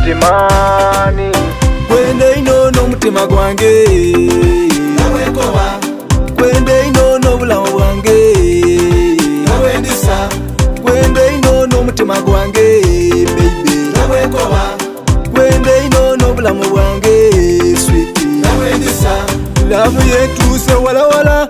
Sweetie Kwenda ino n'omutima gwange, Nawekoba. Kwenda ino n'obulamu bwange, Nawendisa. Kwenda ino n'omutima gwange, baby. Nawekoba. Kwenda ino n'obulamu bwange, sweetie. Nawendisa. Love yetuuse walawala,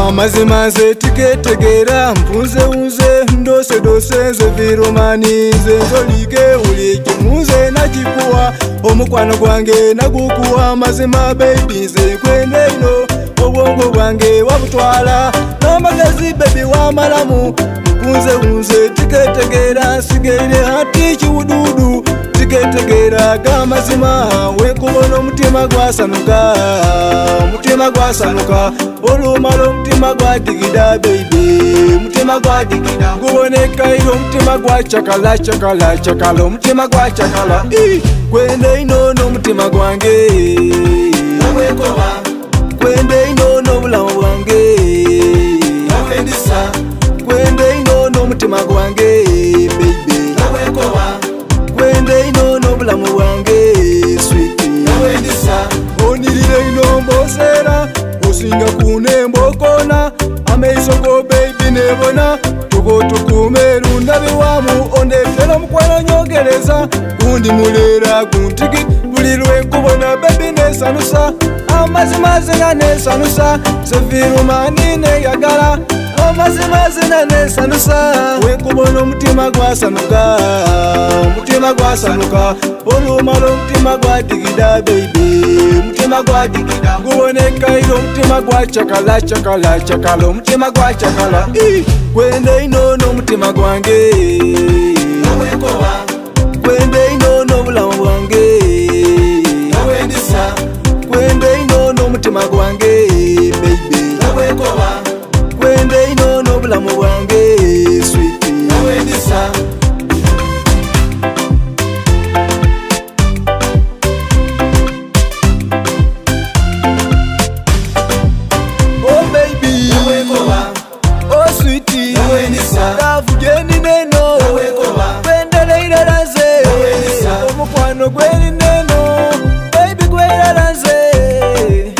amazima nze tiketegeera, mpunzewunze ndosedose, nze virumani, nze nzolike buli kimu, nze nakikuwa omukwano gwange, nagukuwa amazima, baby. Nze kwenda ino, obwongo bwange wabutwala n'amagezi, baby, wamalamu. Mpunzewunze tiketegeera, nsigaire hati kiwuduudu, tiketegeera gamazima. Wekubona omutima gwasanuka, omutima gwasanuka, olumala omutima gwadigida, baby, omutima gwadigida, gubonekaire, omutima gwacakala cakala cakala, omutima gwacakala. Ii! Kwenda ino n'omutima gwange, Nawekoba. Kwenda ino n'obulamu bwange, Nawendisa. Kwenda ino n'omutima gwange, baby. Nawekoba. Kwenda ino n'obulamu bwange, sweetie. Nawendisa. Onirire ino mboseera, osinga kunemba okona amaiso go, baby, nebona tugotukume rundabiwamu, ondetera omukwano nyogereza gundi mulera guntigi. Buli lwekubona, baby, nesanusa, amazima zina nesanusa, sevirumani neyagala, amazima zina nesanusa. Wekubona omutima gwasanuka, omutima gwasanuka, olumala omutima gwadigida, baby, omutima gwadigida, gubonekaire, omutima gwacakala cakala cakala, omutima gwacakala. Ii! Kwenda ino n'omutima gwange, Nawekoba. Kwenda ino n'obulamu bwange, Nawendisa. Kwenda ino n'omutima gwange, baby. Nawekoba. Kwenda ino n'obulamu bwange, sweetie. Nawendisa. Oh baby. Nawekoba. Oh sweetie. Nawendisa. Love gyenineno. Nawekoba. Kwendera nze. Nawendisa. Omukwano gwenineno, baby, gwerala nze.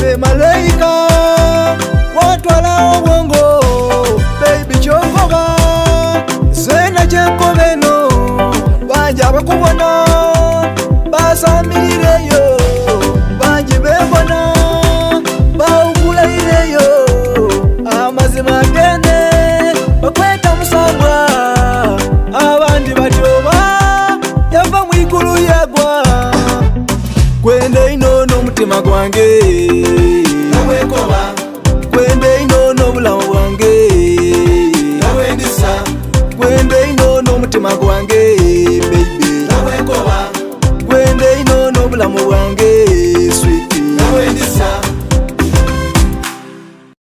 Be malayika wantwala obwongo, baby, kyonkoba zena kyenkoba eno, bangi abakubona basamirireyo, bangi bembona bawugulayireyo, amazima gene bakweta musambwa, abandi batyoba yava mwigulu yagwa. Kwenda ino n'omutima gwange.